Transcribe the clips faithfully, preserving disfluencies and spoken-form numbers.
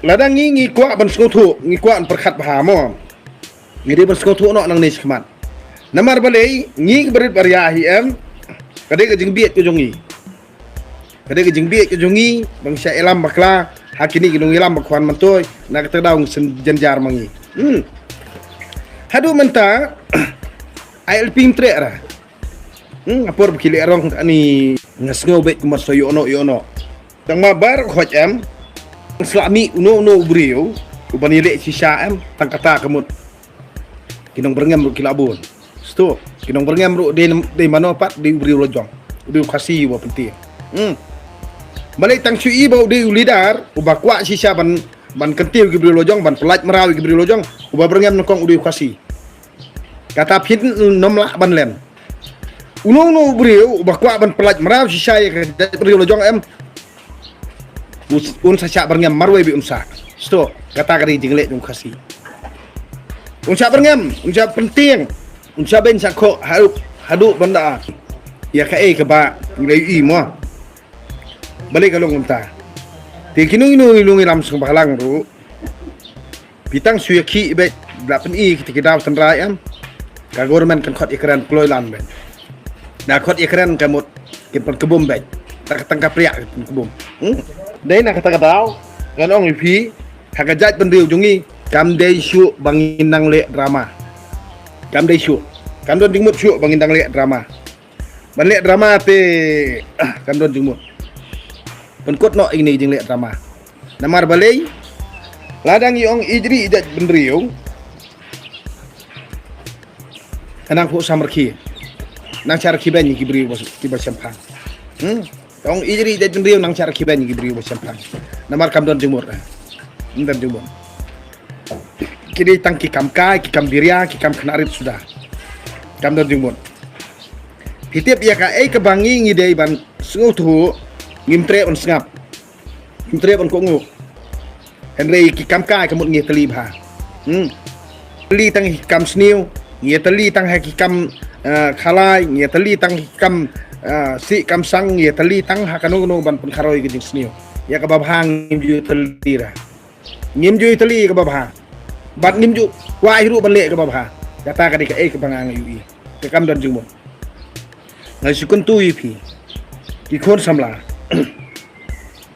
Lada ngi ngi kwah ban sngewthuh, ngi kwah ban pyrkhat bha mo. Ngi dei ban sngewthuh noh nangne shakhmat. Namar balei ngi ki barit baria hi em. Ka dei ka jingbieit ka jong ngi. Ka dei ka jingbieit ka jong ngi ban shah ïalam bakla ha kine ki nongïalam ba khwan myntoi, na kata ka daw ngin sngewjynjar ma ngi. Hmm. Haduh mynta ai lping treh ra. Hmm, ha por ba ki leh rong ani nga sngew beit kumba shu ïoh noh ïoh noh. Tang ma bar khot em. Sla mih uno uno u briew uban ïaleh shisha em, tang kata ka mut. Ki nongbyrngem ruh ki la bun. Sto, ki nongbyrngem ruh dei, dei mano pat, dei u briew lajong, u briew Khasi uba pyntieng. Hmm. Balei tang shu i ba u dei u leader uba kwah shisha ban, ban kyntiew ki briew lajong, ban pyllait mraw ki briew lajong, uba byrngem nyngkong u dei u Khasi. Kata phin nym lah ban len. Uno uno u briew uba kwah ban pyllait mraw shisha ïa ka jaitbynriew lajong em, un sa shah byrngem marwei beit un sa. Sto, kata ka dei jingleh jong u Khasi. Un shah byrngem, un shah pyntieng, un shah beiñ shah khoh haduh, haduh ban da ïa kaei kaba ngi la ïohi mo. Balei ka long kumta? Te ki nong, ki nong, ki nongïalam sngewbhalang ruh, phi tang shu ïakhih beit, la pyni kita ki daw tynrai em. Ka government kan khot ïakren kloi lan beit. Na khot ïakren ka mut kin pynkbum beit. Tang ka, tang ka priak kin pynkbum. Hmm? Dei na kata ka daw ngan ong ïa phi, ha ka jaitbynriew jong ngi kam dei shuh ba ngin nang leh drama. Kam dei shuh. Kam don jingmut shuh ba ngin nang leh drama. Ban leh drama te, ah, kam don jingmut. Pynkut noh ïa kine ki jingleh drama. Namar balei? Lada ngi ong ijri ijat bynriew, nang phuh samrkhie, nang sharkhie beiñ ïa ki briew ba, kiba shemphang. Hmm? Ong ijri ijat bynriew, nang sharkhie beiñ ïa ki briew ba shemphang. Namar kam don jingmut. Kam don jingmut. Ki dei tang ki kam kai, ki kam biria, ki kam khynnah rit suda. Kam don jingmut. Phi tip ïa kaei kaba ngi ngi dei ban sngewthuh, ngim treh ban sngap. Ngim treh ban kohnguh. Hynrei ki kam kai ka mut ngi ïatylli bha. Hmm. Ïatylli tang ha ki kam sniew, ngi ïatylli tang ha ki kam, eh, khalai, ngi ïatylli tang ha ki kam, eh, sih kam sang, ngi ïatylli tang ha kano kano ban pynkharoi ka jingsniew. Ïa kaba bha ngim ju ïatylli ra. Ngim ju ïatylli ïa kaba bha. Bad ngim ju kwah ruh ban leh kaba bha. Kata ka dei kaei kaba nga nga ïohi. Te kam don jingmut. Nga shu kyntu ïa phi, ki khun samla.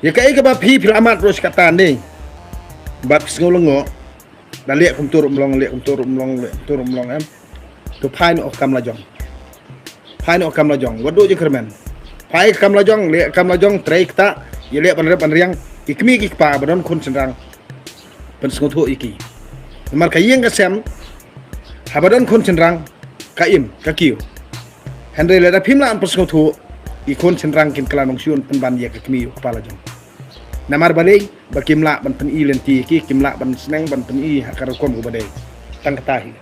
Ïa kaei kaba phi phi la mad ruh shi katta ne. Bad phi sngew lyngngoh. Da leh kumto ruh ym long, leh kumto ruh ym long, leh kumto ruh ym long em. To phai noh ka kam lajong. Phai noh ka kam lajong. Wat duh jingkyrmen. Phai ka kam lajong, leh ka kam lajong, trei kata, ïaleh ban rep ban riang. Ki kmie ki kpa ba don khun shynrang, pynsngewthuh ïa ki. Namar ka ïing ka sem haba don khun shynrang ka im, ka kiew. Hynrei lada phim lah ban pynsngewthuh, ki khun shynrang kin kylla nongshun pynban ïa ka kmie u kpa lajong. Namar balei? Ba kim lah ban pyni lynti ïa ki, kim lah ban sneng ban pyni ha ka rukom kaba dei. Tang kata hi.